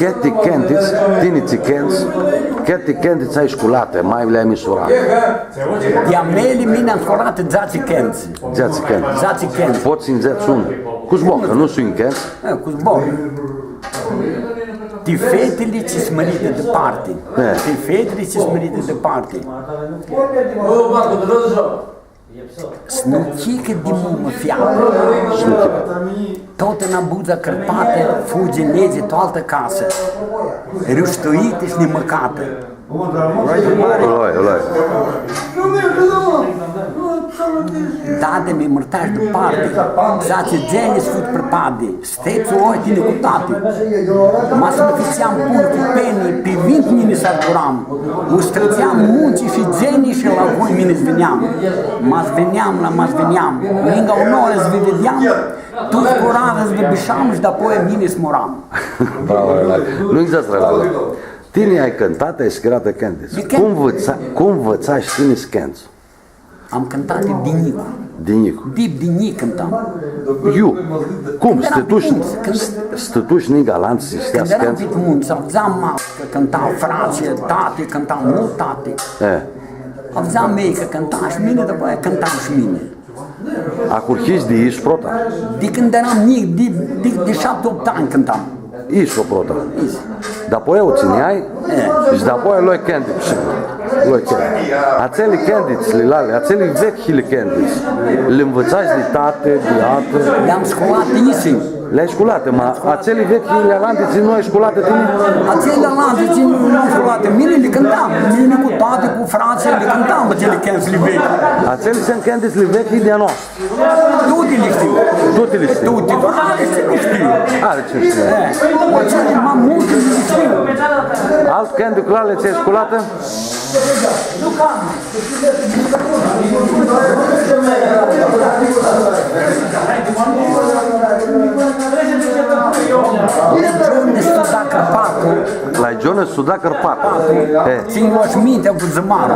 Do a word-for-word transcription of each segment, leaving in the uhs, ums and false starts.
Cãti cãntits, tini tsi cãnts, cãti cãntits ai sculatã, ma li ai misuratã? Di a meali, mini am sculatã dzatsi cãnts. Dzatsi cãnts. Dzatsi cãnts. Pots s-nj-dzãts un? Cu zbor, cã nu suntu cãnts. E, cu zbor. Ti fetili tsi s-mãritã diparti. E. Ti fetili tsi s-mãritã diparti. S-nu chicã di mumã featã. S-nu chicã. Totã nã budza cãrpatã, fudzi nedzi tu altã casã. Riushtuitã shi nimãcatã. Olai, olai. Dadi, mi mãrtash diparti, dzatsi dzenj s-fudz pripadi. Stets oi tini cu tati. Ma s-mi fãtseam puri cu peni, pi vint mini s-arburam. U strãdzeam muntsi shi dzenj shi la voi mini s-vineam. Ma s-vineam, la ma s-vineam. Ningã unã orã s-vi videam, tuts cu radã s-vi bisham shi dapoia mini s-muram. Bravo, Relale. Nu existã, Relale. Tini ai cãntatã, ai scriatã cãntits. Di cãnti? Cum nvitsa-, cum nvitsash tini s-cãnts? Am cãntatã di njic. Di njic. Di, di njic cãntam. Iu? Cum? Cãndu eram pit muntsã, cãndu, st-, stãtush ningã alantsã, cãndu eram pit muntsã, avdzam mascã, cãnta fratslji, tati, cãnta multu tati. E. Avdzam mei cã cãnta shi mini, dapoaia cãntam shi mini. Ahurhish di isu prota? Di cãndu eram njic, di, di, di shapti, optu anj cãntam. Isu prota. Isu. Dapoaia u tsãneai? E. Shi dapoaia loai cãntic shi loai cãntic. Atseli cãntits, Relale, atseli vecljili cãntits, li nvitsash di tati, di atã? Li am sculatã isinj. Li ai sculatã, ma atseli vecljili alanti tsi nu li ai sculatã tini? Atseli alanti tsi nu li am sculatã mini, li cãntam. Mini cu tati, cu fratslji, li cãntam, atseli cãntitsli veclji. Atseli suntu cãntitsli veclji di a noastri. Tuti li shtiu. Tuti li shtiu. Tuti, doar ari tsi nu shtiu. Ari tsi nu shtiu. E, atseli ma multi li shtiu. Altu cãntic, Relale, tsi ai sculatã? Gione Suda Cãrpatu. La Gione Suda Cãrpatu. E. Tsi-nj loash mintea cu dzãmarlu.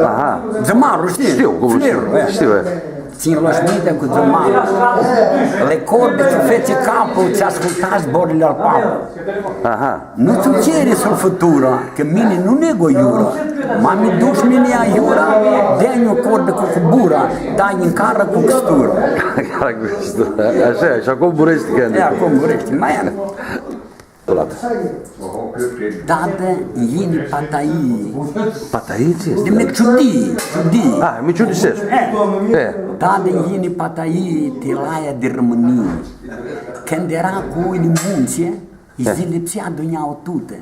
Aha. Dzãmarlu, shtii? Shtiu, cum nu shtiu. Flirlu, e. Shtiu, e. Tsi-nj loash mintea cu dzãmarlu. Le corbi tsi featsi caplu, tsi asculta zborli al papu. Aha. Nu tsã ceri sulfutura, cã mini nu negu iura. Ma mi dush mini aiura, dea-nj un corbi cu cubura, dai-nj cara cu custura. Cara cu custura. Ashi, ashi cum mureshti cãnticlu. E, cum mureshti, ma e. Dadi, yini pataii. Pataii tsi easti? Di micciudii, ciudii. A, micciudii s-easti. E. E. Dadi, yini pataii, ti laia di Rãmãnii. Cãndu eara cu oili muntsã, e, zilipsea dunjaua tutã.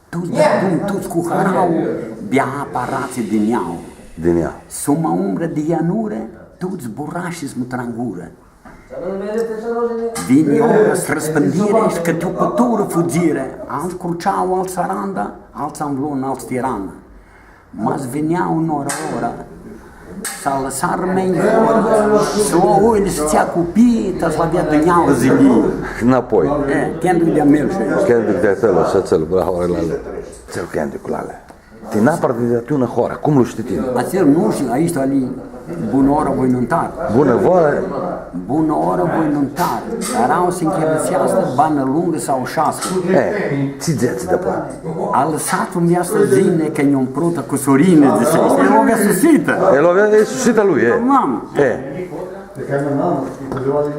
Tuts deadun, tuts cu harauã, bea apa aratsi di njauã. Di njauã. Suma umbrã di ianurã, tuts burashi s-mutra n gurã. Vini ora s-rãspãndirã shi cãti u pãturã fudzirã, altsã cruceau, altsã aranda, altsã anvlon, altsã tiranã. Ma s-vinea unã ora, ora, s-alãsarã mei ora, s-lua oili, s-tsea cupii, ta s-lã avea dunjaua zilii. Nãpoi. E, cãntic di a meu shi aestu. Cãntic di a tãu, s-tsãlj, bravo, Relale. Tsãlj cãnticlu, Relale. Ti nã parti di tu unã hoarã, cum lu shtii tini? Atsel nu shtiu, aestu ali, bunã oarã voi nuntar. Bunã oarã. Bunã oarã voi nuntar. Arauã s-nchirãseascã, banã lungã s-aushascã. E, tsi dzãtsi dapoaia? Alãsat-u nveastã s-yinã, cã nj-u mprutã cusurinã, dzãsi. El u avea susitã. El u avea, e susita lui, e. Tamam. E.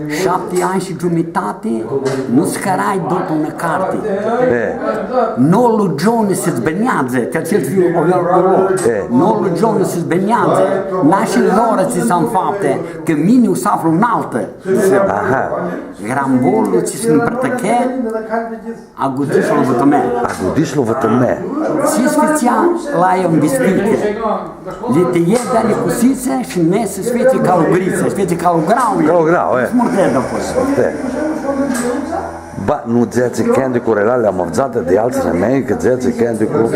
Shapti anj shi giumitati, nu s-cãrai dot unã carti. E. Nu lu gioni s-tsã bãneadzã, cã atsel fiu u avea aclo. E. Nu lu gioni s-tsã bãneadzã, nashi lora tsi s-am fapti, cã mini u s-aflu naltã. Aha. Grambollu tsi s-nji pãrtãchea, agudishlu vãtãmea. Agudishlu vãtãmea. Tsi s-fãtsea la ea mbisticã. Li tãia deali cusitsã shi nesi s-fetsi ca lu gritsã, s-fetsi ca lu grau. Ca lu grau, e. S-murtea dapoaia. Ba, nu dzãtsi cãnticlu, Relale, am avdzatã di altsã mei, cã dzãtsi cãnticlu,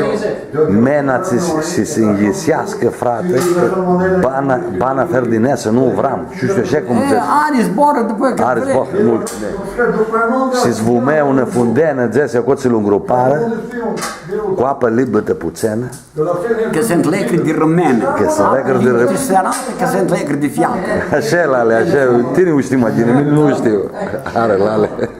mena tsi s-, s-, s-nyiseascã, frate, cã bana, bana fãrã di nesã nu u vram. Shi shtiu ashi cum dzãtsi. E, ari zbor, dupã cã ari zbor multu. Shi s-vumea unã fundenã, dzãsi, aclo tsi lu ngruparã, cu apã libitã putsenã. Cã suntu lecri di rãmãnã. Cã suntu lecri di rãmãnã. Apã libitã seratã, cã suntu lecri di featã. Ashi, Lale, ashi, tini u shtii ma ghini, mini nu shtiu. Ari, Lale.